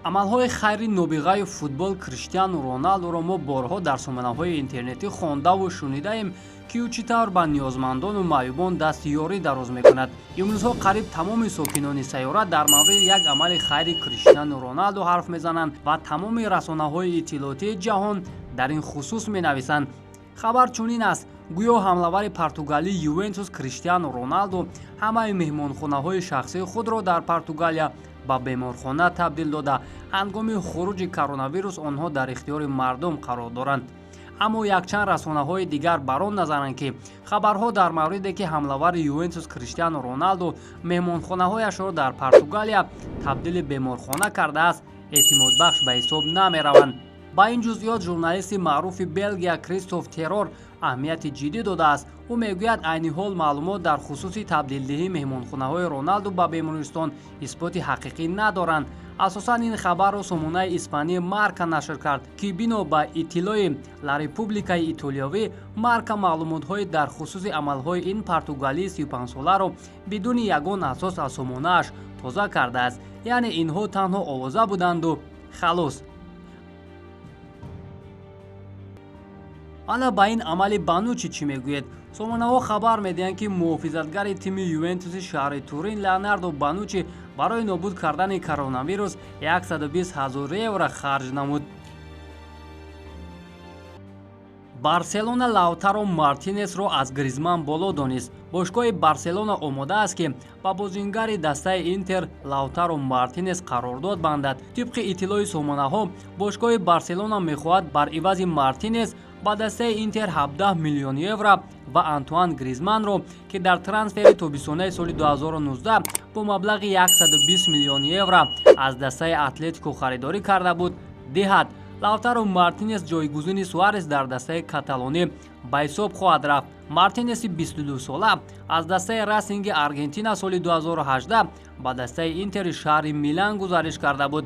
Амалҳои хайри нобиғаи футбол Криштиану Роналдуро мо борҳо дар сомонаҳои интернетӣ хондаву шунидаем, ки ӯ чӣ тавр ба ниёзмандону маъюбон дасти ёрӣ дароз мекунад. Имрӯзҳо қариб тамоми сокинони сайёра дар мавриди як амали хайри Криштиану Роналду ҳарф мезананд ва тамоми расонаҳои иттилоотии ҷаҳон дар ин хусус менависанд. Хабар чунин аст: гӯё ҳамлавари португалии Ювентус Криштиану Роналду ҳамаи меҳмонхонаҳои шахсии худро дар Португалия ба беморхона табдил дода, ҳангоми хуруҷи коронавирус онҳо дар ихтиёри мардум қарор доранд. Аммо якчанд расонаҳои дигар бар он назаранд, ки хабарҳо дар мавриде, ки ҳамлавари Ювентус Криштиану Роналду меҳмонхонаҳояшро дар Португалия табдили беморхона кардааст, эътимодбахш ба ҳисоб намераванд. Ба ин ҷузъиёт журналисти маъруфи Белгия Кристоф Террор аҳамияти ҷиддӣ додааст. Ӯ мегӯяд, айни ҳол маълумот дар хусуси табдилдиҳии меҳмонхонаҳои Роналду ба бемористон исботи ҳақиқӣ надоранд. Асосан ин хабарро сомонаи испании Марка нашр кард, ки бино ба иттилои Ла Републикаи итолиёвӣ, Марка маълумотҳои дар хусуси амалҳои ин португалии 35-соларо бидуни ягон асос аз сомонааш тоза кардааст, яъне инҳо танҳо овоза буданду халос. Ана ба ин амали Банучи чӣ мегӯед? Сомонаҳо хабар медиҳанд, ки муҳофизатгари тими Ювентуси шаҳри Турин Леонардо Банучи барои нобуд кардани коронавирус 120 ҳазор евро харҷ намуд. Барселона Лаутаро Мартинесро аз Гризман боло донист. Бошгоҳи Барселона омода аст, ки ба бозингари дастаи Интер Лаутаро Мартинес қарордод бандад. Тибқи иттилои сомонаҳо, бошгоҳи Барселона мехоҳад бар ивази Мартинес ба дастаи Интер 17 миллион евро ва Антуан Гризманро, ки дар трансфери тобистонаи соли 2019 бо маблағи 120 миллион евро аз дастаи Атлетико харидорӣ карда буд, диҳад. Лаутаро Мартинес ҷойгузини Суарес дар дастаи каталонӣ ба ҳисоб хоҳад рафт. Мартинеси 22-сола аз дастаи Расинги Аргентина соли 2018 ба дастаи Интери шаҳри Милан гузариш карда буд.